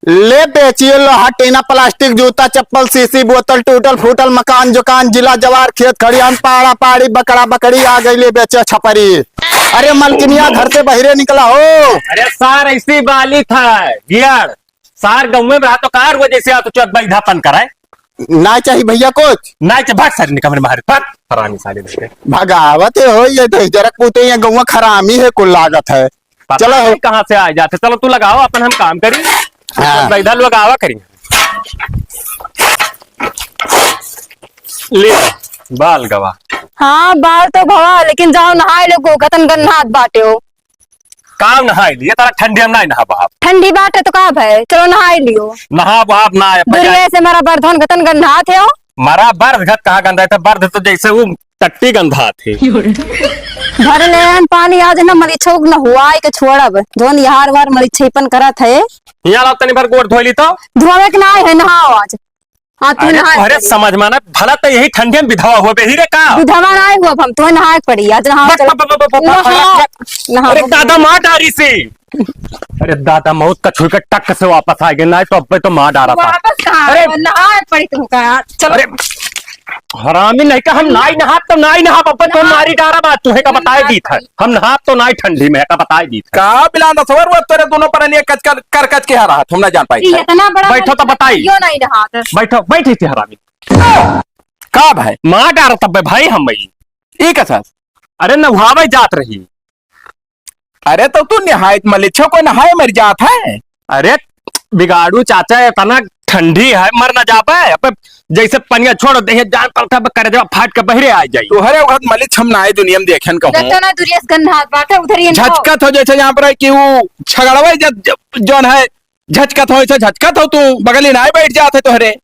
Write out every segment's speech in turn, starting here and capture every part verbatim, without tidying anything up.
ले बेचिए लोहा, टीना, प्लास्टिक, जूता, चप्पल, शीशी, बोतल, टूटल फूटल मकान, दुकान, जिला, जवार, खेत, खड़ियान, पाड़ा, पाड़ी, बकरा, बकरी, आ गई ले बेचे छपरी। अरे मलकिनिया, घर से बहिरे निकला हो। अरे सार, ऐसी बाली था, गियर। सार गाँव में रहा तो कार हुआ जैसे आ तो चौथ बैधापन कराए। ना चाहिए भैया कुछ। ना चाहिए, भाग सारे निकल मेरे मारे, भाग। हरामी साले देखे। भगावत है हो ये तो जरक पूते, ये गौवा खरामी है कुल लागत है। पता चलो। नहीं कहाँ से आ जाते। चलो तू लगाओ अपन, हम काम करी। हाँ। तो इधर लोग आवा करी। ले, बाल गवा। हाँ, बाल तो गवा, लेकिन जाओ नहाए लो, को कतन गन्नात बाटे हो। काम नहाए लिए, तारा ठंडी हम नहीं नहाबा आप। ठंडी बाटे तो का भय, चलो नहाए लियो। नहाब आप ना आए, दुनिया से मरा बर्धन कतन गन्नात है हो। मरा बर्ध घत कहाँ गंदा है, तो बर्ध तो जैसे वो टट्टी गंधात है। भर ले हम पानी, आज ना मलिछो न हुआ के छोड़ब, जोन यार वार मलिछेपन करत है। यहाँ लाओ तनी भर गोड़ धोई ली तो। धोवे के ना है, नहाओ आज। हाँ, तू अरे, नहाए अरे, पड़ी। समझ में ना, भला तो यही ठंडी में विधवा हुआ बेही रे का? विधवा ना हुआ, हम तो नहाए पड़ी, आज नहाओ बक, चलो। बक, बक, बक, बक, वो बक, हाँ, बक। नहाओ। अरे दादा, मार डारी से। अरे दादा, मौत का छुई के टक से वापस आ गए, नहीं तो अब तो मार डारा था। वापस कहाँ? अरे। नहाए पड़ी तुमका, चलो। अरे, हरामी नहीं का, हम नाई नहाब तो नाई नहाब, अपन तो हाँ। मारी डारा बात, तुहे का हम बताए नहाए दी था। पड़ी। हम नहाब तो नाई ठंडी में, का बताए दी था। का बिलांदा सवर वो तेरे दोनों पर अनेक कच कर, कर कच के हरा, हम ना जान पाई ई था। इतना बड़ा बैठो तो बताई। यो नहीं नहात। बैठो, बैठी थी हरामी। का भाई? मार डारा तब भाई हम भाई। ई का सास? अरे नहावे जात रही। अरे तो तू निहायत मलिच्छो को नहाए मर जात है। अरे बिगाड़ू चाचा, इतना ठंडी है, मर ना जाबे। अब जैसे पनिया छोड़ दे, जान पड़ता है, करे जब फाट के बहरे आ जाई। तोहरे वक्त मलिछ हम नाए दुनिया में देखेन कहूँ। देखो ना, दुरिया से गंधात बाटे, उधर ही ना हो। झचकत हो जैसे यहाँ पर है कि वो छगड़वे जब, जब जौन है, झचकत हो, ऐसे झचकत हो तू, बगल ही नाए बैठ जात है तोहरे।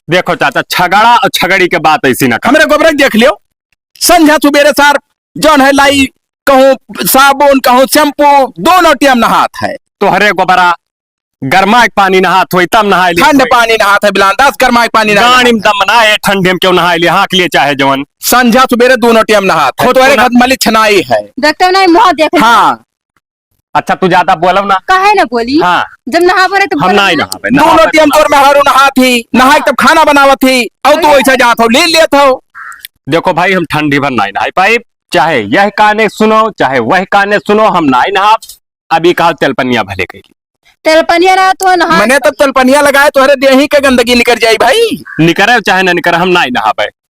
देखो चाचा, छगड़ा और छगड़ी के बात ऐसी ना कर। हमरे गोबरा के देख लियो, संझा सुबेरे सार जौन है लाई, कहूँ साबुन, कहूँ शैम्पू, दोनों टेम नहात है। तोहरे गोबरा गरमा के पानी नहात होई, तब नहाए ले ठंड होई। पानी नहात है, बिलांदास गरमा के पानी नहात गाड़ी है। में दम ना है, ठंडी में क्यों नहाए ले, हाँक ले चाहे जवन। संझा सुबेरे दोनों टेम नहात है, खुद तोहरे तो ना घर मलिछ नाई है। देखते हो ना, मुँह देख। हाँ। अच्छा, तू ज्यादा बोलब ना। काहे ना बोली? हाँ। जब नहाबो रहे तो हम बोलब नाई ना। नहाबे, दोनों नहाबे टेम ना। तोर मेहरारू नहात ही, नहाए तब खाना बनावत ही, और तू वैसे जात हो, ले लेत हो। देखो भाई, हम ठंडी भर नाई नहाई पाइब, चाहे यह काने सुनो, चाहे वह काने सुनो, हम नाई नहाब। अभी कहा तेलपनिया भले कही। तेलपनिया ना तो नहा मने तो तेलपनिया लगाए, तोहरे देही के गंदगी निकर जाई भाई। निकरे चाहे ना निकरे, हम नाई नहाबे।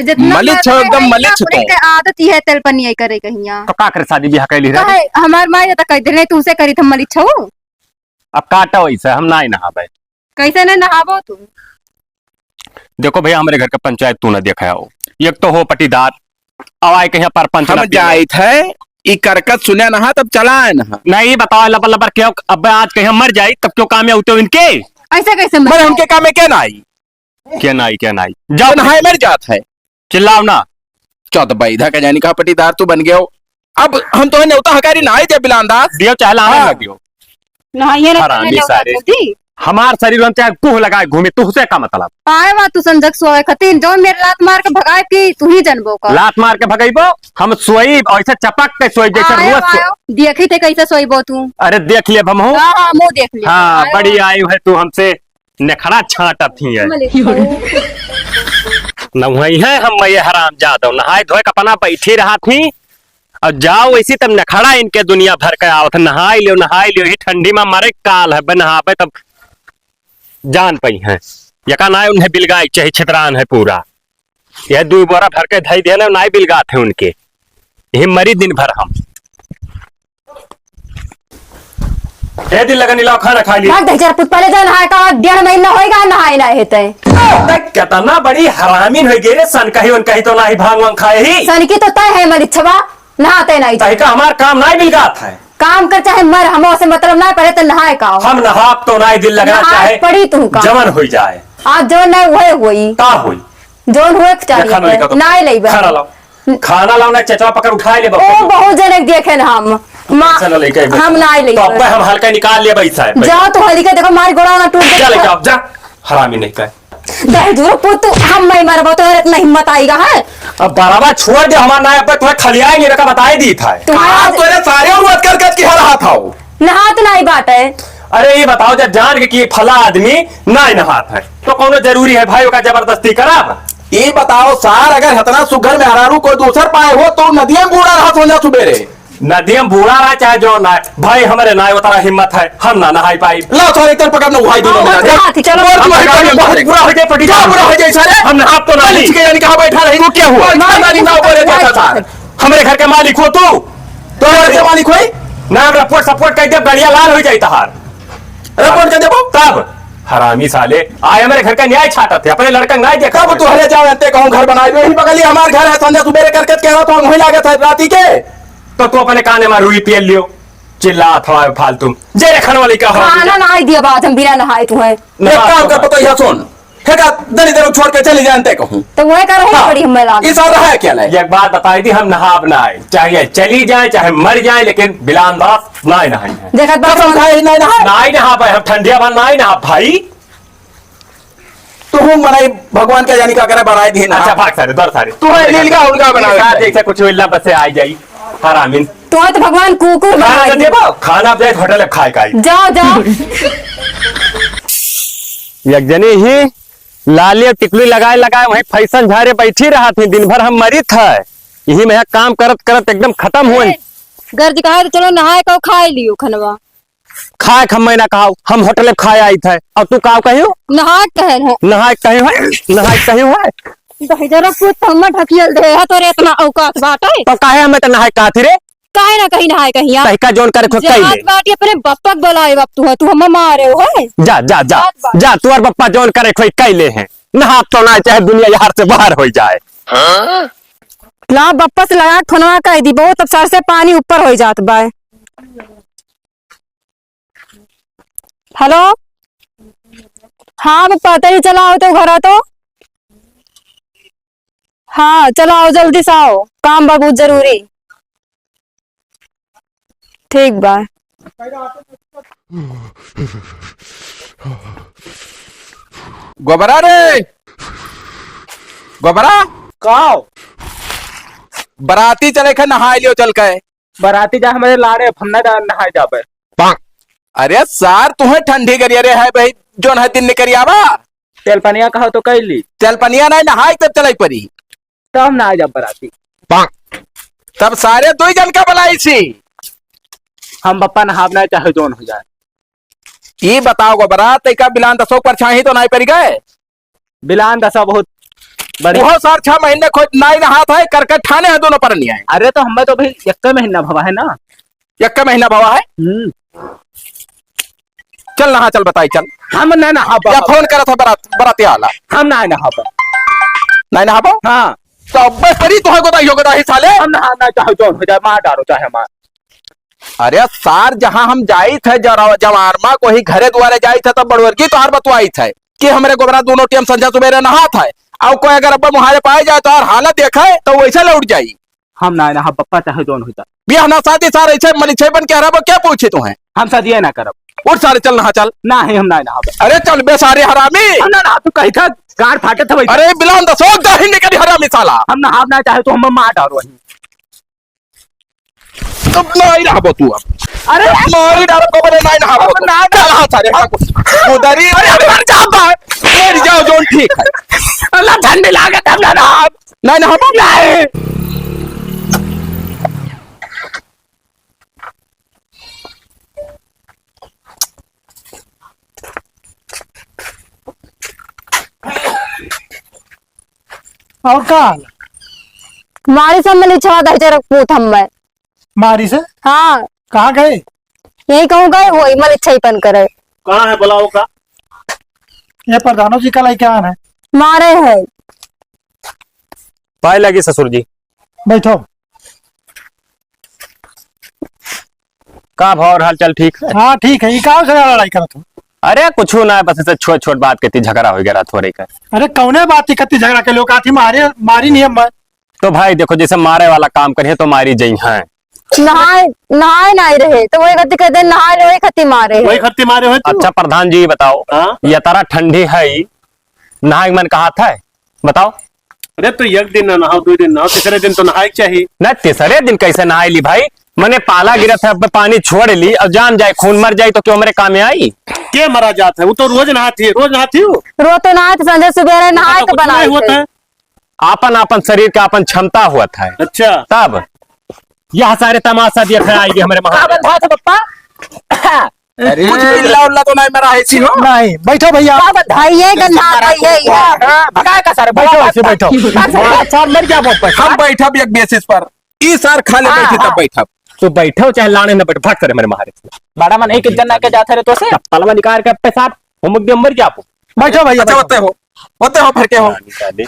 जितना मलिछ हो, मार एकदम है, मलिछ अपने तो। के आदत ही है तेलपनिया करे कहिया। तो का करे, शादी ब्याह कैली रहे? काहे? हमार माई तो कह दे, "नहीं, तुमसे करी थे मलिछ हो।" अब काटा वैसे, हम नाई नहाबे। कैसे नहीं नहाबो तू? देखो भैया, हमरे घर के पंचायत तू ना देखा हो। एक तो हो पटीदार, अब आए कहिया परपंच हम ना पियो। जाइत है, ई करकत सुने नहा, तब चलाए नहा। नहीं, बताओ, लबर लबर क्यों? अब आज कहिया मर जाई, तब क्यों काम में आते हो इनके? ऐसे कैसे मर मरे जाए? उनके काम में क्या ना आई? के नाई, के नाई। जाओ। तो नहाए मर जात है। चिल्लाओ ना। चौथ बैधा का जानी कहा पटीदार तू बन गयो। अब हम तो नेवता हकारी नाई दे बिलांदास। दियो चाहे लाने हाँ। ना दियो। नहाइए ना, हरामी पहले नेवता सारे। जल्दी। हमार शरीर में चाहे कुह लगाए घूमे, तुहसे का मतलब? आए बा तू संजक सोए खतीन, जौन मेरे लात मार के भगाए की तू ही जनबो का। लात मार के भगइबो, हम सोई, ऐसे चपक के सोई, जैसे आयो, रोज सो- आयो, देखी थे कैसे सोइबो तू। अरे देख ले हम हो। हाँ, हाँ, मुँह देख ले। हाँ, आयो, बड़ी आयो। आई है तू हमसे। नखड़ा छांटत ही है। मलिक हो। न वही है हम, ये हराम जादव नहाए धोए के अपना बैठी रहत ही। और जाओ वैसी तब नखड़ा इनके दुनिया भर के आवत, नहाए लियो, नहाए लियो, ही ठंडी में मरे काल है, बे नहाबे तब जान पई हैं। यका ना उन्हें बिलगाए चाहे छितरान है पूरा। यह दू बोरा भर के धई देने, नाई बिलगात है उनके। यही मरी दिन भर हम। ए दिल लगा नीला खाना खा लिया। भाग दे जरा पुत, पहले जा नहाए का, डेढ़ महीना होएगा नहाए ना हेते। देख कितना बड़ी हरामीन हो गई रे, सन कही उन कही तो नाही भांग वांग खाए ही। सन की तो तय है मलिछवा, नहाते नहीं तय का हमार काम नाही बिलगात है। काम कर चाहे मर, हम उसे मतलब ना, पहले तो नहाए का हो। हम नहाब तो नाही दिल लगना नहाए चाहे पड़ी तुमका। जवन होई जाए। आज जवन नहीं वही होई। का होई? जवन होए के चाहिए देखा ना, थे। देखा तो नाई लेबे। खाना लाओ। खाना लाओ ना, चचवा पकड़ उठाए ले ओ, बाबू। बहुत जने देखे ना हम। माँ, चलो लेके आइए। हम नाई लेबे। तो अब हम हल्का निकाल लिया भाई साहब। जाओ तो हल्का देखो, मारी गोड़ा ना टूट चल जाए। जाओ, जा। हरामी नहीं का। दहिजरो पुत, हम नहीं मरबो तो इतना हिम्मत आएगा है। अब बराबर छोड़ दे हमार नाई, अब तुम्हें खलियाएंगे, बेटा बताए दी था। तुम्हारा हाँ, तोरे सारे उर्वत कर कर की हर हाथ आओ। नहात नहीं बाटे। अरे ये बताओ, जब जान के कि फला आदमी नाय नहात है, तो कौनो जरूरी है भाई ओका जबरदस्ती कराब? ये बताओ सार, अगर हतना सुघर मेहरारू कोई दूसर पाए हो, तो नदिया में बूड़ा रहा सोंझा सुबेरे। नदिया में बूड़ा रहा चाहे जो ना, भाई हमरे नाय उतरा हिम्मत है, हम ना नहाई पाई। ला सार, एक तरफ पकड़ ना, उहाई दो हाँ, ना। बस हाथ ही चलो। और तू हम वही पकड़, बहुत बुरा हो जाए, पटी जा, साहब। बुरा हो जाए सारे। हम नहाब तो नहीं। इसके यानी कहाँ बैठा रही? तू क्या हुआ? ना, ना, ना, ना, बोले जाता सार। हमरे घर के मालिक हो तू? तो घर के मालिक होई? ना, हम रपोट सपोट कर दे, गड़िया लाल हो जाई तहार। रपोट कर देबो? तब हरामी साले आए हमरे घर का न्याय छाटत है, अपने लड़का न्याय देखा तब तू हरे जाओ, अंते कहूँ घर बनाए, यही बगलिया हमार घर है, संध्या सुबेरे करके कह रहा तो हम वहीं लागत है राती के। तो तू अपने काने में रुई पियल लियो, चिल्ला थवा फालतू। जे रखन वाली का हो। खाना ना आई दिया बात, हम बिना नहाए तू है। एक काम कर, पता है, सुन, हेका दनी दरो छोड़ के चली जाए, अंते कहूँ। तो वह कर रही हाँ। बड़ी हमें लाग। ई सारा है क्या ले? एक बात बताई दी, हम नहाब ना आए, चाहे चली जाए, चाहे मर जाए, लेकिन बिलान दास ना आए, ना आए। देखत बा कसम कौन? खाए, ना, ना। ना आए, नहाब, हम ठंडिया बन ना आए, नहाब भाई। तो हम बनाई, भगवान का जानी का करे, बनाए दी ना। अच्छा, भाग सारे, दौड़ सारे। तू है, लीलगा उलगा बनावे साथ के। जैसे कुछ इल्ला बस से आ जाई, हरामीन। तो आज भगवान कुकुर खाना बनाए तो दी। देबो, खाना आप जाए होटल में खाए का आई। जाओ, जाओ। एक जनी ही लाली और टिकुली लगाए लगाए वहीं फैशन झारे बैठी रहत ही, दिन भर हम मरित है, यही में यहाँ काम करत करत एकदम खत्म हुए। ए, गर्ज कहा तो चलो नहाए का खाए लियो खनवा। खाए हम मैं ना कहाऊ, हम होटल में खाए आई थे, और तू का कहियो? नहाए कहे है। नहाए कहे है, नहाए कहे है। दहिजरा पूत तो हमें ढकियल दे है, तोरे इतना औकात बाटे। तो काहे हमें तो नहाए कहा थी रे? काहे ना कहीं नहाए कहीं आप? तहिका जौन करे खोई जात कइले। बाटी अपने बप्पा के बुलाए बाप तू है, तू हमें मारे हो है। जा, जा, जा, जात बाटी। जा, तू और बप्पा जौन करे खोई कइले हैं। नहा तो ना चाहे दुनिया यहाँ से बाहर हो जाए। ला बप्पा से लगा के फोनवा कह दी, बहुत अब सर से पानी ऊपर हो जात बा। हेलो, हाँ बप्पा, तनी चला आओ तो घर आ तो। हाँ, चला आओ, जल्दी से आओ, काम बा बहुत जरूरी। ठीक बा। गोबरा रे, गोबरा। का? बराती चले खे, नहाए लियो चल के। बराती जा हमरे लाड़े, हम ना जा-, नहाए जाबे। अरे सार, तुहे ठंडी गरिया रे है भाई, जौन है दिन निकरियावा। तेल पनिया कहो तो कैली। तेल पनिया नहीं, नहाए तब चलाई परी। तब हम नहाए जाब बराती। तब सारे दुई जन का बुलाई सी। हम बप्पा नहाब ना चाहे जौन हो जाए। ई बताओ गोबरा, तैका बिलान दसो परछाई तो नहीं पड़ गए? बिलान दसा बहुत बड़ी। वो सार छह महीने खोज नाई नहात है, करके ठाने हैं दोनों परनिया है। अरे तो हमें तो भाई एक महीना भवा है ना। एक महीना भवा है? हम्म। चल नहा, चल बताई, चल। हम ना नहाबा। या फोन करत है बरात, बराती आला। हम ना नहाबा। नहीं नहाबो? हाँ। तो अब बस परी तो है गोदा, यो गोदा ही साले। हम नहा ना चाहे जौन हो जाए, मार डालो चाहे मार। अरे सार, जहाँ हम जाइत है जरा-, जवार मा कोई घरे दुआरे जाइत है, तब बड़वर्गी तोहार बतवाइत है कि हमरे गोबरा दोनों टाइम संझा सुबेरे नहात है। और कोई अगर अब्बा मुहारे पाए जाए, तोहार हालत देखे, तो वैसे लौट जाई। हम ना, ना, हम बप्पा चाहे जौन हो जाए। बियाह ना शादी सार, ऐसे मलिच्छई बन के हराबो, क्या पूछे तुम्हें? हम शादी ना करब। उठ सारे, चल नहा, चल। ना है, हम ना नहाब। अरे चल बे सारे हरामी। हम ना नहा, तू कही था, गाड़ फाटे था भाई। अरे बिलान दसो, गाही निकली हरामी साला। हम नहाब ना चाहे तो हम मार डालो वहीं। अब नहीं रहबो तू अब। अरे! अब नहीं रहबो, बड़े नहीं रहबो अब तू। ना चल, हाँ, सारे, हाँ, कुछ। उधर ही अरे, अरे, मर जाओ, मर। मर जाओ, जौन ठीक है। अल्लाह ठंडी लागत, हम ना रहब। नहीं रहबो। नहीं। और का हाल? मारी सब में लिछवा दही जरक पूत हम मैं। मारी से? हाँ। कहाँ गए? यही कहूँ गए, वही मलिच्छईपन करे। कहाँ है बुलाओ का? ये प्रधानो जी का लइके आन है। मारे है। पाए लगी ससुर जी। बैठो। का भाव और हाल चाल ठीक है? हाँ, ठीक है। ये का झगड़ा लड़ाई करत हो? अरे, कुछ ना, बस ऐसे छोट छोट बात के ती झगड़ा हो गया रहा थोड़े का। अरे, कौने बात की कत्ती झगड़ा के लोग आती मारे, मारी नहीं हम। तो भाई देखो, जैसे मारे वाला काम करिए तो मारी जई हैं। नहाए, नहाए नहीं रहे, तो वही गति कहते हैं, नहाए रहे, वही खत्ती मारे हैं। वही खत्ती मारे हो तू? अच्छा प्रधान जी, बताओ, हाँ? ये तरह ठंडी है, नहाए मन कहा था, बताओ। अरे तो एक दिन ना नहाओ, दो दिन नहाओ, तीसरे दिन तो नहाए के चाहिए। ना, तीसरे दिन कैसे नहाए ली भाई? मने पाला गिरत है, अब पानी छोड़ ली, अब जान जाए, खून मर जाए तो क्यों हमरे काम में आई? के मरा जात है? वो तो रोज नहाती है, रोज नहाती हो? रोज तो नहात, संझा सुबेरे नहाए तो के कुछ बनाए नहीं होता थे। है। आपन, आपन शरीर का आपन क्षमता होत है। अच्छा। तब यह सारे तमाशा देख रहे आएंगे हमरे का महाराज। बंधा था पप्पा? अरे। कुछ पिल्ला उल्ला तो नहीं मरा है, सी हो? नहीं, बैठो भैया। का बंधा है? ये गंधा है, ये, ये। हाँ, भगा का सारे, बैठो, भगा ऐसे का। बैठो। का सारे? हाँ, सार मर गया बहुत पैसा। हम बैठब एक basis पर। ई सार खा ले, हाँ, बैठी तब हाँ। बैठब। तो बैठो चाहे लाने न बैठो, भाग करे मेरे मारे। बड़ा मन एक इज्जत ना के जात है रे तो से। चप्पलवा निकाल के अपने साथ, हम एकदम मर जाबो। बैठो भैया, अच्छा, बैठो। होते हो, होते हो, फिर के हो। हाँ, निकाले।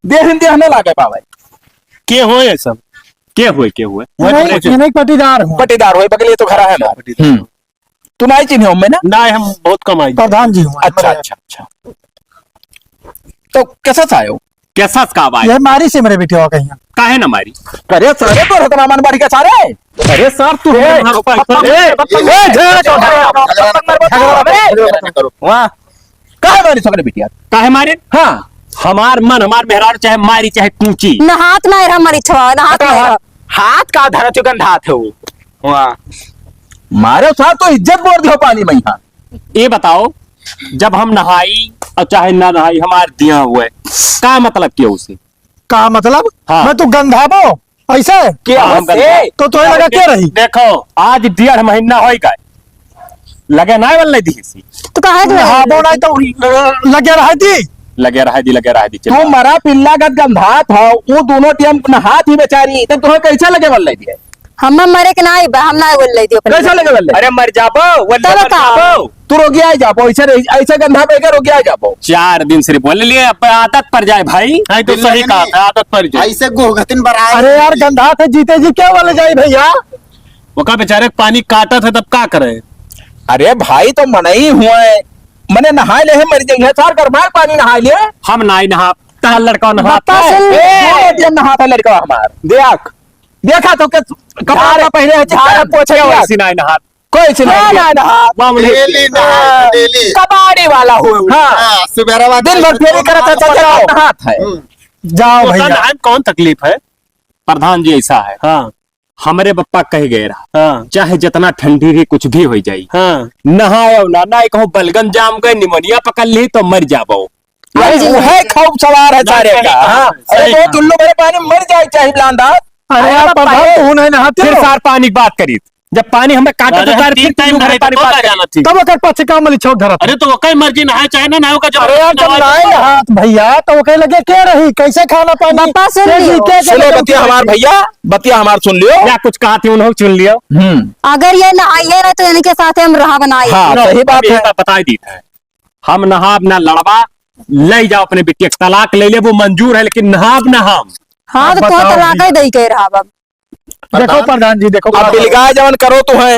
देह हिंदी हमें लागे पावे। के हो ये सब? के हुए, के हुए? वो नहीं, थोड़े ये नहीं पटीदार हो। पटीदार हो, बगले तो घर है ना। पटीदार। हम्म। तुम आई चिन्हे हो मैं ना? ना, हम बहुत कम आई। प्रधान जी हुआ। अच्छा, अच्छा, अच्छा। तो कैसा सा आयो? कैसा सा आयो? ये मारी से मेरे बेटे हो कहीं। काहे ना मारी? अरे सारे तो रतनामन बाड़ी का सारे। अरे सर, तू ए, हमारे ऊपर पप्पा, ए, ए, झगड़ा करो, झगड़ा करो, झगड़ा करो। वाह। काहे मारी सकले बिटिया? काहे मारे? हाँ। हमार मन, हमार मेहरारू चाहे मारी, चाहे कूची। नहात ना रहा मारी छवा, नहात ना रहा। हाथ का धरा चुकन धात है वो। वाह। मारे साथ तो इज्जत बोर दियो पानी में यहाँ। ये बताओ, जब हम नहाई और चाहे ना नहाई, हमार दिया हुए, का मतलब के उसे? का मतलब? हाँ। मैं तो गंधाबो, ऐसे? के हाँ, हम हमसे? गंधा। तो तोहे लगा के रही? देखो, आज डेढ़ महीना होई गए, लगे ना वल्ले दी सी। तो काहे जो नहाबो नहीं तो लगे रह दी। लगे रह दी, लगे रह दी, चलो। तू मरा पिल्ला गत गंधात हो, वो दोनों टेम नहात ही बेचारी, तो तुम्हें कैसे लगे वल्ले दिए? हम मरे के नाई बा, हम ना बोल ले दियो। कैसे लगे वल्ले? अरे मर जाबो, वल्ले तब मर का? जाबो। तू रोगिया जाबो, ऐसे, ऐसे गंधा पे के रोगिया जाबो। चार दिन से बोल लिए, अब आदत पड़ जाए भाई। नहीं तो सही कहा था, आदत पड़ जाए। ऐसे गोहगतिन बराए। अरे यार, गंधा थे जीते जी क्या वाले जाए भैया? ओका बेचारे के पानी काटत है, तब का करे? अरे भाई, तो मनई हुए, मने नहाए ले है, मर जाइए, चार गरमार पानी नहाए ले। हम नाई नहा, तार लड़का नहा। बता सुन। ए, ए, नहा था लड़का हमार। देख, देखा तो के कपड़ा झाड़, ना पहने है, झाड़ झाड़ पोछे के दिया। वैसी नाई नहा। कोई सी ना, नहीं। ना, ना। मामूली। डेली नहाए, डेली। कबाड़ी वाला हो। हाँ। हाँ, सुबेरा बाद दिन भर फेरी करत है, चल जाओ। नहात है। हम्म। जाओ तो भैया। नहाए में कौन तकलीफ है? प्रधान जी ऐसा है। हाँ। हमरे बप्पा कह गए रहा, हाँ। चाहे जितना ठंडी रही, कुछ भी हो जाई। हाँ। नहाए ना, ना कहूँ बलगन जाम गए, निमोनिया पकड़ ली तो मर जाबो। अरे, अरे, वह खूब सवार है सारे का। हाँ। सही अरे, वो कहा। टुल्लू भरे पानी मर जाए, चाहे लांदा। अरे, अरे, आप प्रधान, तू नहीं नहाते फिर हो? सार पानी की बात करी। जब पानी हमें काटे तो अरे, सारे तीन फिर time टुल्लू भरे धरे पानी तो बात करी। जाना थी। तब ओकर पाछे का मली छौक धरत। अरे, तो ओकर मर्जी नहाए चाहे ना नहाए, ओकर जब अरे यार, जब नहाए नहाए तो नहात भैया, तो ओके लगे के रही? कैसे खाना पानी? बप्पा सुन के लियो। जी, के सुनो, लगे बतिया हमार भैया, बतिया हमार सुन लियो। या कुछ कहा थी, उन्होंने सुन लियो। हम्म। अगर ये नहाइए ना, तो इनके साथ हम रहा बनाई। हाँ, सुनो, सही बात अभी है। एक बात बताई दी है। हम नहाब ना लड़बा, ले जाओ अपने बिटिया के, तलाक ले ले, वो मंजूर है, लेकिन नहाब ना हम। हाँ, तो अब तुम बताओ तलाक ही भैया। दे के रहा अब। देखो प्रधान जी, देखो अब बिलगाए जवन करो तो है।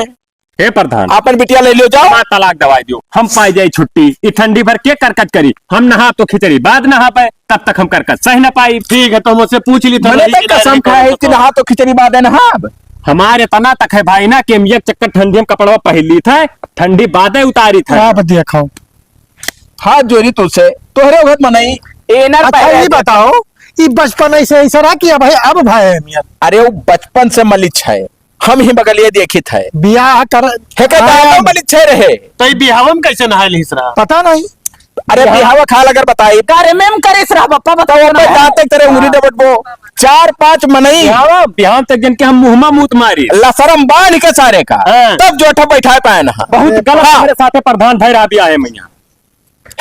हे प्रधान, अपन बिटिया ले लियो जाओ। हमार तलाक दवाई दियो, हम पाई जाई छुट्टी। ई ठंडी भर के करकट करी, हम नहा तो खिचड़ी बाद नहा पाए, तब तक हम करकट सह न पाई। ठीक है, तो हम उससे पूछ ली था, मने वही तक किनारे कसम नहीं खाए करो कि तो। नहा तो खिचड़ी बाद है नहाब। हमारे इतना तक है भाई ना कि हम एक चक्कर ठंडी में कपड़वा पहन ली था, ठंडी बादे उतारी था। आप देखो। हाथ जोड़ी तुझसे, तोहरे वक्त मनई। ए, ना अच्छा, पहले ये बताओ, ई बचपन ऐसे, ऐसे रहा कि अब है, अब भाई है मियाँ? अरे, वो बचपन से मलिच है, हम ही बगलिए देखित है। बियाह कर हे के हाँ। दादा मलिच है रहे। तो ई बियाहवा में कैसे नहाए लिहिस रहा? पता नहीं। अरे, बियाह बियाहवा खाल अगर बताई। करे में करिस रहा, पप्पा बताओ तो ना। मैं जाते तेरे उंगली हाँ। दबटबो। चार पांच मनई। बिहाव, बिहाव तक जन के हम मुंह मा मूत मारी। लसरम बांध के सारे का। हाँ। तब जो ठो बैठाए पाए ना। बहुत गलत हाँ। हमारे साथे प्रधान भाई रहा भी आए मैया।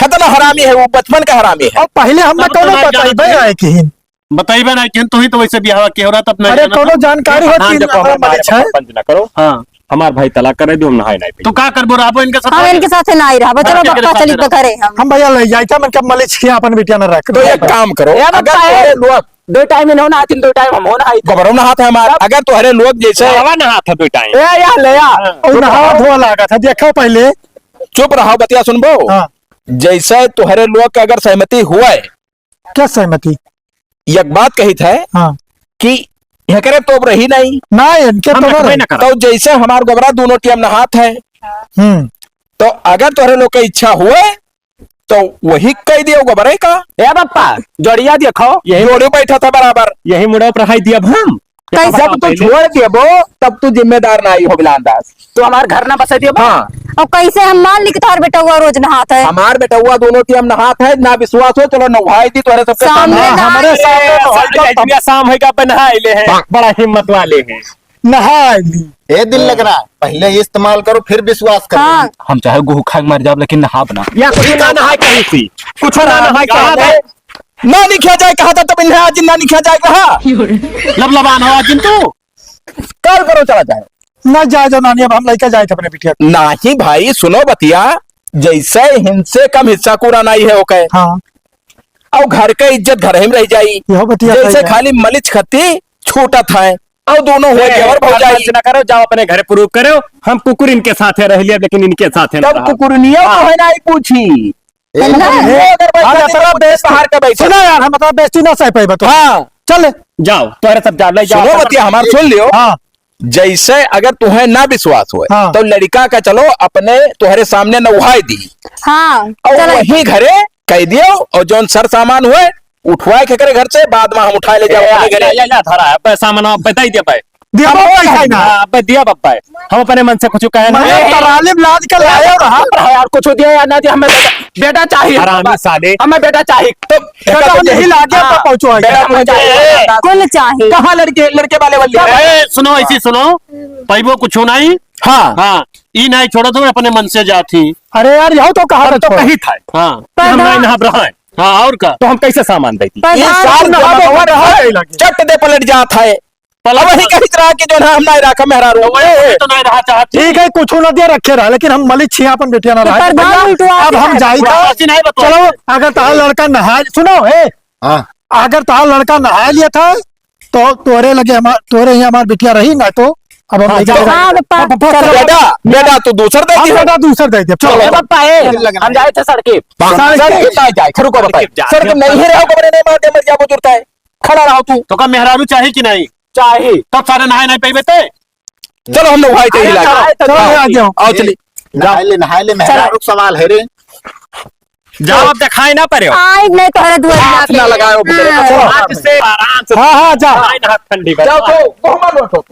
इतना हरामी है वो, बचपन का हरामी है। और पहले हम हम तो कौनो ना बताई जानत भाई रहे। आए कि बताइबे ना कि तू ही तो वैसे बिहाव के हो रहा तब नहीं अरे जानत कौनो रहे। जानकारी हो हाँ, कि देखो, हमारे हमारे मलिच है। पंच ना करो। हाँ। हमार भाई तलाक करे दो, हम नहाए नहीं पी। तो का करबो, रहबो इनके साथ? हम इनके साथ नहीं रहबो, चलो हाँ, बप्पा इनके साथ चली रहबो। बकरे हम। हम भैया ले जाइता, मन के मलिच के अपन बिटिया न रख। तो एक काम करो, ए, अगर बप्पा, तोहरे लोग दो टाइम इन्हों नहात, दो टाइम हम हो नहाई। गोबरो नहात है हमार, तब अगर तोहरे लोग जैसे हवा नहात है दो टाइम। ए, या ले या। हाँ। और नहावा धोवा लागत है, देखो पहले। चुप रहो, बतिया सुनबो। हाँ। जैसे तोहरे लोग के अगर सहमति हुए, क्या सहमति? एक बात कहित है हाँ। कि एकरे तो अब रही नहीं। ना, इनके हम तो ना रखबे रही। ना करब। तो जैसे हमार गोबरा दोनों टीम नहात है, हम्म। तो अगर तोहरे लोग के इच्छा हुए, तो वही कह दियो गोबरे का। ए बप्पा, जोड़िया देखो। यही जोड़ी बैठा था बराबर। यही मुड़ा पर हाई दिया हम। कैसे? जब तू छोड़ देबो, तब तू जिम्मेदार नाहीं हो, बिलान दास। तू हमार घर ना बसे देबो? हाँ। और कैसे हम मान ली कि तोहर बेटउआ रोज नहात है? हमार बेटउआ दोनों की हम नहात है, ना विश्वास हो, चलो नहाई दी तोहरे सबके सामने। सामने हाँ, हमारे नहाई सामने ले। नहाई दी। सामने नहाई ले हैं। बड़ा हिम्मत वाले हैं। नहाई ली। ए दिल लग रहा, पहले इस्तेमाल करो, फिर विश्वास करो। हाँ। हम चाहे गुहू खा के मर जाब, लेकिन नहाब ना। या कुछ ना नहाए कहीं सी। कुछ ना नहाए कहाँ पे? ना निखिया जाए कहा था, तब इन्हें आज ना निखिया जाए कहा। लबलबान हो आज तू। काल करो चला जाए। ना जाए दो नानी, अब हम लइका जाए थे अपने बिटिया के। नाही भाई, सुनो बतिया, जैसे हिंसे कम हिस्सा कूड़ा नाहीं है, ओके। हाँ। और घर के इज्जत घर ही में रह जाई। यहो बतिया सही जैसे है। खाली मलिच खत्ती छूटत है, और दोनों हो ए, गए और घर भौजाई। खर्च ना करो, जाओ अपने घरे proof करो, हम कुकुर इनके साथे रह लिया, लेकिन इनके साथे ना तब रहा। कुकुरनिया तो हाँ। है ना, आई पूछी। ए, ना। ए, अगर बैठा आज दिन अतरा तो बेइज्जती बाहर का बैठा। सुना यार, हम अतरा बेइज्जती ना सह पाइबा तो। हाँ। चल। जाओ, तोहरे सब जा, ले जाओ, सुनो सब बतिया, हमार सुन लियो। हाँ। जैसे अगर तुहें ना विश्वास होए, हाँ। तो लड़का का चलो अपने तोहरे सामने नउहाई दी। हाँ, और चलो। वहीं घरे कह दियो और जौन सर सामान होए, उठवाए के करे घर से, बाद में हम उठाए ले जाओ ए, अपने या, घरे। या, या, धरा है, पैसा मना, बताई दे भाई। दिया हम बाबा, कौन पैसा है? ना। हाँ, अब दिया बाबा है। हम अपने मन से कुछ कहे ना। मैं ए, तरालिब लाद के लाया रहा। रहा यार, कुछ दिया या ना दिया, हमें बेटा, बेटा चाहिए। हरामी साले। हमें बेटा चाहिए। तो बेटा, हम यही लागे हाँ, तो पहुंचो आगे। बेटा, मुझे चाहिए। कुल चाहिए। कहाँ लड़के, लड़के वाले वाले? ए, सुनो, ऐसी सुनो, पैबो कुछ नहीं। हाँ। हाँ, ई नहीं छोड़ो, तुम अपने मन से जाती। अरे यार, यहो तो कहा हम था तो छोड़। कही था। हाँ, पर हम ना नहीं यहाँ रहा है। हाँ, और का? तो हम कैसे सामान देती? पर ये ना, साल ना, जब ना, वो ना, रहा है, ना, चट दे पलट जात है। पलट अब वही कही रहा कि जो ना हम ना रखा मेहरारू। तो वही तो नहीं रहा चाहती। ठीक है, कुछ ना दिया रखे रहा, लेकिन हम मलिक छिया अपन बेटिया ना तो रहा। प्रधान भैया, उठवा अब के हम है। जाई था। वापस ही नहीं बतवा। चलो, अगर तारा लड़का नहा, सुनो, ए, हाँ। अगर तारा लड़का नहा लिया था, तो तोरे लगे हमार, तोरे ही हमार बिटिया रही ना तो अब हम हाँ, लेके जाओ। जाएंगे। हाँ, पप्पा, अब पप्पा, चलो। चलो। बेटा, बेटा, तू दूसर दे हाँ, दी। बेटा, दूसर दे दे। चलो, चलो, ए, पप्पा, ए, लग रहा हम है। जाए थे सड़के। सड़के ना जाए, खड़ू को बताए। सड़के नहीं है, रहो, कमरे नहीं मार दे, मर जाबो, जुड़ता है। खड़ा रहो तू। तो का मेहरारू चाही कि नहीं? चाही। तब सारे नहाए नहीं पइबे ते? चलो, हम लोग भाई चाहिए अरे, लागे। चलो, चलो, आ जाओ। आओ, चलिए। नहाए ले, नहाए ले, चलो। मेहरारू के सवाल है रे। जाओ, अब दिखाई ना पड़े हो। आई नहीं तोहरे दुआर हाथ ना लगाओ, हाँ। चलो, हाथ से आराम से। हाँ, हाँ, जा। आई ना, हाथ ठंडी कर। जाओ, तो, तो हमार लोग हो।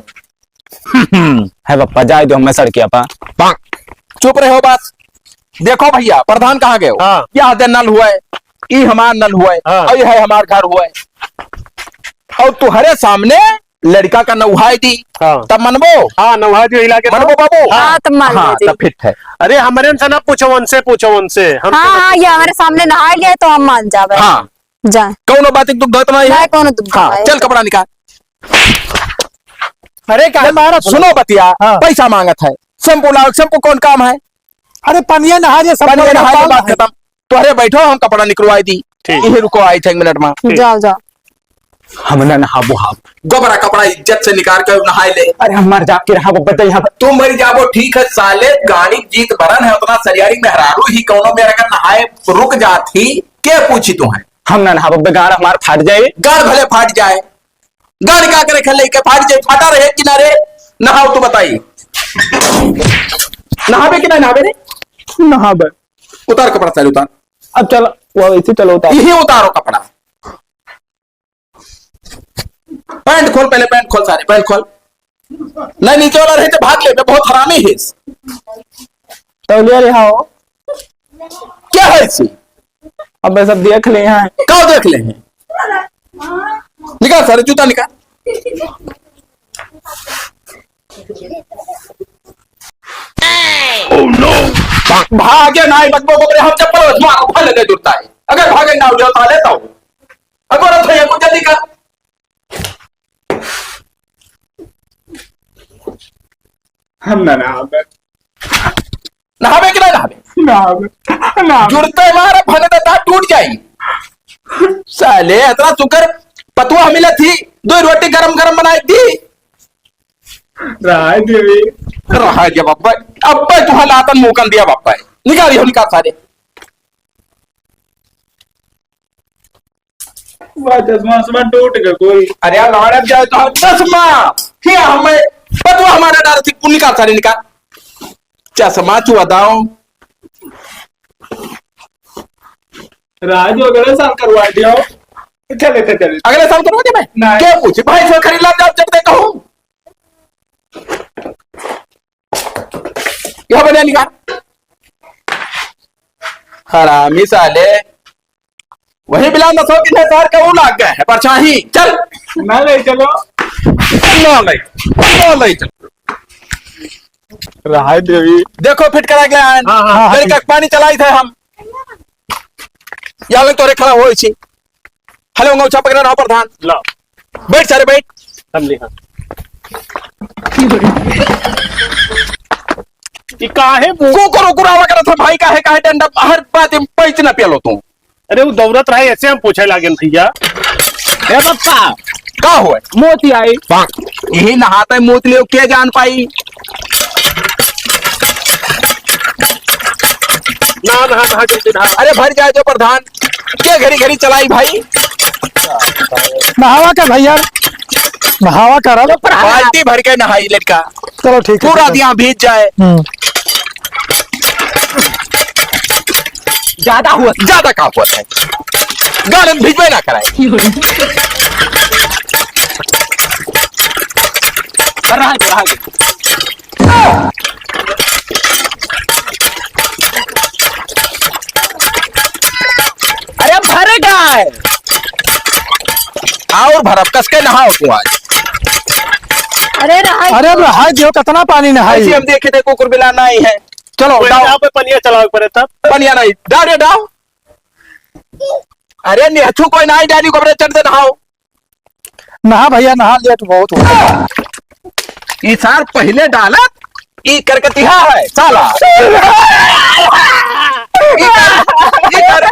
है पप्पा, जाए दो हमें सड़किया पा। चुप रहे हो बस। देखो भैया, प्रधान कहाँ गए हो? हाँ। यह दे नल हुआ है, ई हमार नल हुआ है, हाँ। और यह है हमार घर हुआ है। और तुहरे सामने लड़का का नौहाई दी, हाँ। तब मनबो? हाँ, नौहाई दी हिला के मनबो तब। बाबू? हाँ, तब मान हाँ, लो जी। तब फिट है। अरे, हमरे से ना पूछो, उनसे पूछो, उनसे। हम हाँ, हाँ, ये हमारे सामने नहा लिया है, तो हम मान जावे। हाँ। जा। कौनो बात की दुख दर्द नहीं है? नहीं, कौनो दुख हाँ, दर्द चल नहीं। कपड़ा निकाल। अरे, काहे मारत हो? सुनो बतिया, हाँ। पैसा मांगत है। शैम्पू लाओ, शैम्पू कौन काम है? अरे, पनिया नहा जे, सब पनिया नहा जे, बात खत्म। तोहरे बैठो, हम कपड़ा निकलवाई दी। ठीक। इहे रुको, आई थे एक मिनट में। ठीक। जाओ, जाओ। हम ना नहाबो, हम। गोबरा कपड़ा इज्जत से निकाल के नहाए ले। अरे, हम मर जाब के रहा, बब्बा, यहाँ पर। तू मर जाबो, ठीक है, साले, गाड़ी जीत भरन है, उतना सरियारी मेहरारू ही कौनो मेरे का नहाए रुक जात ही, के पूछी तुम्हें? हम ना नहाबो, बब्बा, गाड़ हमार फाट जाए। गाड़ भले फाट जाए, गाड़ का करे खेले के फाट जाए, फाटा रहे किनारे, नहाओ तो बताई। नहाबे कि ना नहाबे रे? नहाबे। उतार कपड़ा, साले, उतार। अब चल, वो वैसे चलो, उतार। यही उतारो कपड़ा। पैंट खोल, पहले पैंट खोल, सारे पैंट खोल। नहीं, नीचे वाला रहे तो भाग ले, मैं बहुत हरामी है। तौलिया ले आओ। क्या है इसे? अब मैं सब देख ले हैं। का देख ले हैं? निकाल सारे जूता निकाल। Oh no! भागे ना, बकबो बकरे, हम चप्पल मार, उठा ले, जूता है। अगर भागे ना, उठा लेता हूँ। अगर तो ये कुछ जल्दी कर। हम ना, ना, हम ना। नहावे कि ना नहावे? नहावे। नहावे। जुड़ते मारे फने तो दांत टूट जाई। साले, इतना सुकर पतुआ मिले थी, दो रोटी गरम गरम बनाई दी। रहा देवी। रहा दिया बापा। अब भाई तुहां लातन मुकन दिया बापा। निकाल, यो निकाल सारे। वाह, चश्मा, चश्मा टूट गया कोई। अरे यार, लौड़ब जाए तो चश्मा। ये हमें, पतुआ हमारा डाल थी, निकाल सारे, निकाल। चश्मा चुआ दाओ। राज वगैरह साल करवा दिया। चले थे, चले। अगले साल करवा दे मैं। नहीं। क्या पूछे? भाई से खरीद ला, जब, जब देखा हूँ। यह बनिया निकाल। हरामी साले। वही बिलान दसो कितने साल का वो लाग गए हैं, परछाही। चल। ना ले चलो। ना ले। ना ले चल। रहाई देवी। देखो फिट करा के लाए हैं। हाँ, हाँ, हाँ, मेरे ठीक। का पानी चलाई थे हम। या ले तोरे खड़ा हो इसी। हेलो, अंगौछा पकड़ा रहा प्रधान। ला। बैठ सारे, बैठ। हम नहीं, हाँ। ये काहे मुंह कुकुर उकुर आवा करत है भाई, काहे, काहे डंडा हर बात में पैच ना पियलो तू। अरे वो दौड़त रहे, ऐसे हम पूछे लागेन भैया। ए बप्पा, का होए? मोती आई। यही नहाता है, मोती लियो, के जान पाई? ना, नहा, नहा, जल्दी नहा। अरे भर जाए जो प्रधान, के घड़ी घड़ी चलाई भाई? नहावा का भैया, नहावा का रहा। बाल्टी भर के नहाई लड़का। चलो ठीक है, पूरा ठीक है। दिया भीज जाए। हम्म। ज्यादा हुआ, ज्यादा का हुआ है? गालन भिजबे ना कराए। रहा है, रहा है। अरे भर गए। और भरब, कस के नहाओ तू आज। अरे रहा है। अरे अब रहा है, जो कितना पानी नहाई। ऐसे हम देखे थे कुकुर बिला नहीं है। चलो, कोई जाओ। यहाँ पे पनिया चलावे पड़े तब। पनिया नहीं, डाल रे, डाल। अरे निहछू कोई नहीं, डाली गोबरे चढ़ दे नहाओ। नहा भैया, नहा लिया तू, बहुत हो गया। ई सार पहिले डालत, ई करकतिहा है, साला। ई कर, ई कर।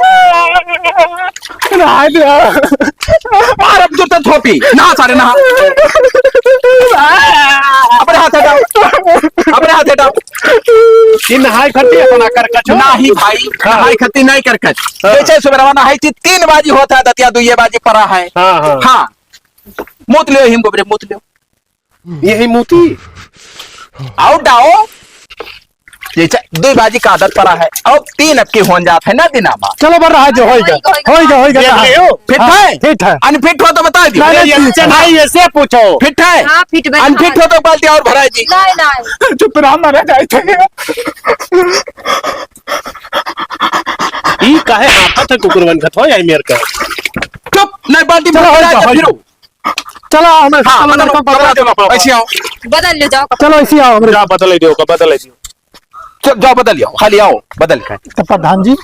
नहा लिया। मारब जूते थोपी। नहा सारे, नहा। अपने हाथ हटाओ। अपने हाथ हटाओ। ई नहाई खती अपना करकछ हो? नाही भाई, हाँ। नहाई खती नाही करकछ। हाँ। जैसे सुबह रवाना है, तीन बाजी होता है, दतिया दुइये बाजी परा है। हाँ, हाँ। हाँ। मूत लियो, हिम गोबरे, मूत लियो। यही मूती। आओ डाओ। जैसे दुई बाजी का आदत परा है। अब तीन अब की होन जात है ना दिनामा। चलो बर रहा जो, होई गया। होई गया, होई गया, होई गया, देख नहा। लियो। फिट हाँ, है? फिट है। अनफिट हो तो बता दियो। नहीं, नहीं, अरे, ये चल, भाई, ऐसे पूछो। फिट है? हाँ, फिट बना अनफिट है। हो तो बाल्टी और भराई दी। नहीं, नहीं। चुप रहा, मरा जाए थे। ई काहे हाथत है कुकुरवन खत हो, यही मेर का। चुप, नहीं बाल्टी चलो, भराई होई दी, गया, फिर। होई गया। चलो, हमें हाँ, चलो, बदलो, लड़का बदलो, बदलो। चलो, ऐसे आओ। बदल ले जाओ कपड़ा। चलो, ऐसे आओ, हमरे जा, बदल दियो, का बदल दियो। चल, जाओ, बदल आओ, खाली आओ, बदल के। तो प्रधान जी।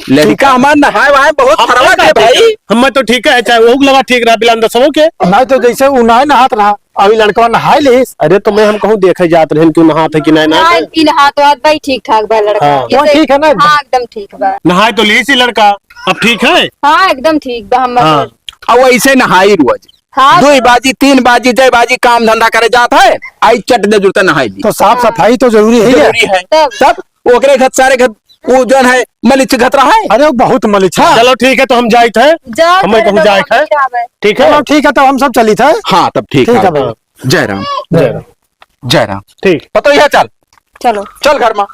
लड़का हमार नहाए वहाए बहुत हम फरवा तो के ठीक है, भाई। हम तो ठीक है, चाहे वो लगा ठीक रहा, बिलान दसवो के। नहीं तो जैसे वो नहाए नहात रहा, अभी लड़का नहाए लेस। अरे तो मैं हम कहूँ देखे जात रहन, तू नहात है कि नहीं नहात है? नहीं, नहात तो आज भाई ठीक ठाक बा लड़का। हाँ। जैसे वो ठीक है ना? हाँ, एकदम ठीक बा। नहाए तो लेस ही लड़का, अब ठीक है? हाँ, एकदम ठीक बा, हम हाँ। मतलब अब वैसे नहाई रोज। हाँ। दुई बाजी, तीन बाजी, जय बाजी, काम धंधा करे जात है, आई चट दे जुड़ते नहाई ली। तो साफ सफाई तो जरूरी है। जरूरी है। तब? तब ओकरे घर, सारे घर, वो जौन है, मलिच घत रहा है। अरे, वो बहुत मलिच है। हाँ। चलो, ठीक है, तो हम जाइत है। जाओ, हमें चलो, कहूँ जाइत है। ठीक है? चलो, ठीक है, तो हम सब चलित है। हाँ, तब ठीक ठीक है। है भाई। जय राम। जय राम। जय राम। ठीक। पतो यह चल। चलो। चल घर में।